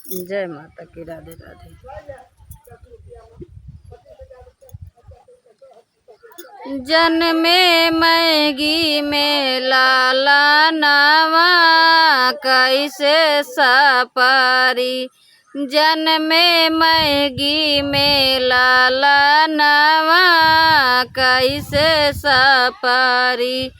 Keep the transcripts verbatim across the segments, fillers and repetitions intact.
जय माता की, राधे राधे। जनमे महगी में लालनवा कैसे सपरी, जनमे महगी में लालनवा कैसे सपरी।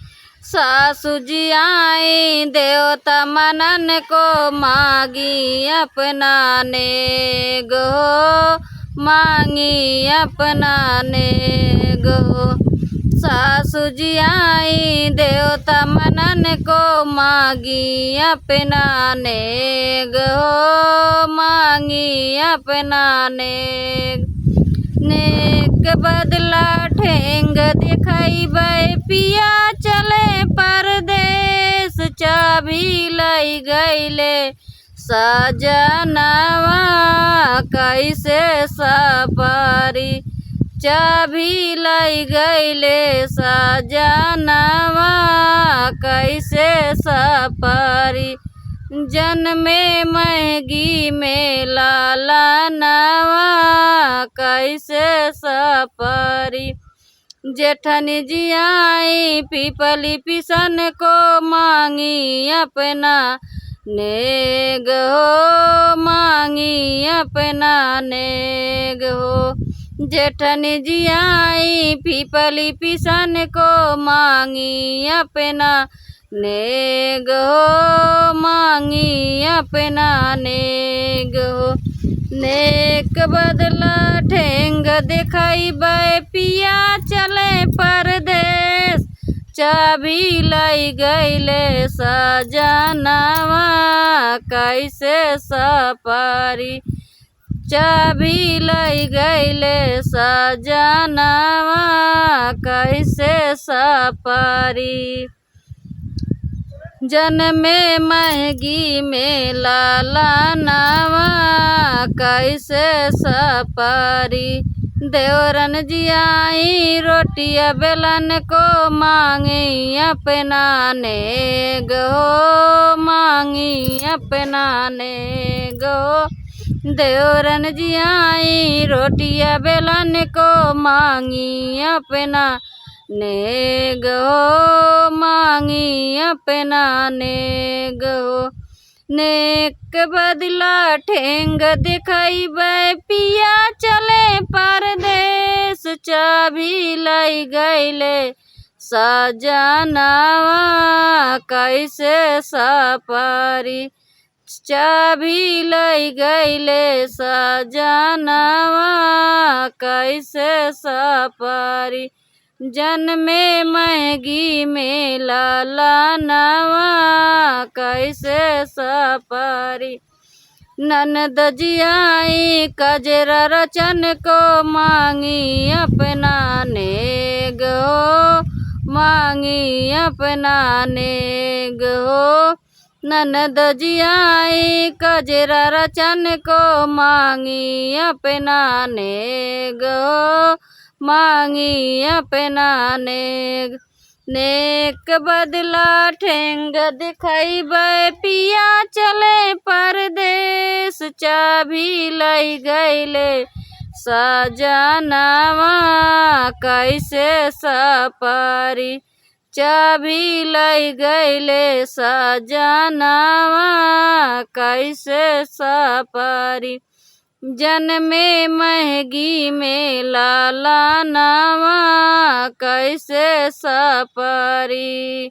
सासु जी आई देवता मनन को मांगी अपना नेग हो, मांगी अपना नेग हो। सासु जी आई देवता मनन को मांगी अपना नेग हो, मांगी अपना नेग। नेक बदला ठेंग दिखइबै पिया चले परदेस, चाभी लइ गइले सजनवा कैसे सपरी, चाभी लइ गइले सजनवा कैसे सपरी। जनमे महगी में लालनवा कैसे सपरी। जेठनी जी आई पीपली पिसन को मांगी अपना नेग हो, मांगी अपना नेग हो। जेठनी जी आई पीपली पिसन को मांगी अपना नेग हो, मांगी अपना नेग हो। नेक बदला ठेंग दिखइबै पिया चले परदेस, चाभी लइ गइले सजनवा कैसे सपरी, चाभी लइ गइले सजनवा कैसे सपरी। जनमे महगी में लालनवा कैसे सपरी। देवरन जी आई रोटिया बेलन को मांगी अपना नेग हो, मांगी अपना नेग हो। देवरन जी आई रोटिया बेलन को मांगी अपना नेग हो, मांगी अपना नेग हो। नेक बदला ठेंग दिखइबै पिया चले परदेस, चाभी लइ गइले सजनवा कैसे सपरी, चाभी लइ गइले सजनवा कैसे सपरी। जनमे महगी में लालनवा कैसे सपरी। ननद जी आई कजरा रचन को मांगी अपना नेग हो, मांगी अपना नेग हो। ननद जी आई कजरा रचन को मांगी अपना नेग हो, मांगी अपना नेग। नेक बदला ठेंग दिखइबै पिया चले परदेस, चाभी लइ गइले सजनवा कैसे सपरी, चाभी लइ गइले सजनवा कैसे सपरी। जनमे महगी में लालनवा कैसे सपरी।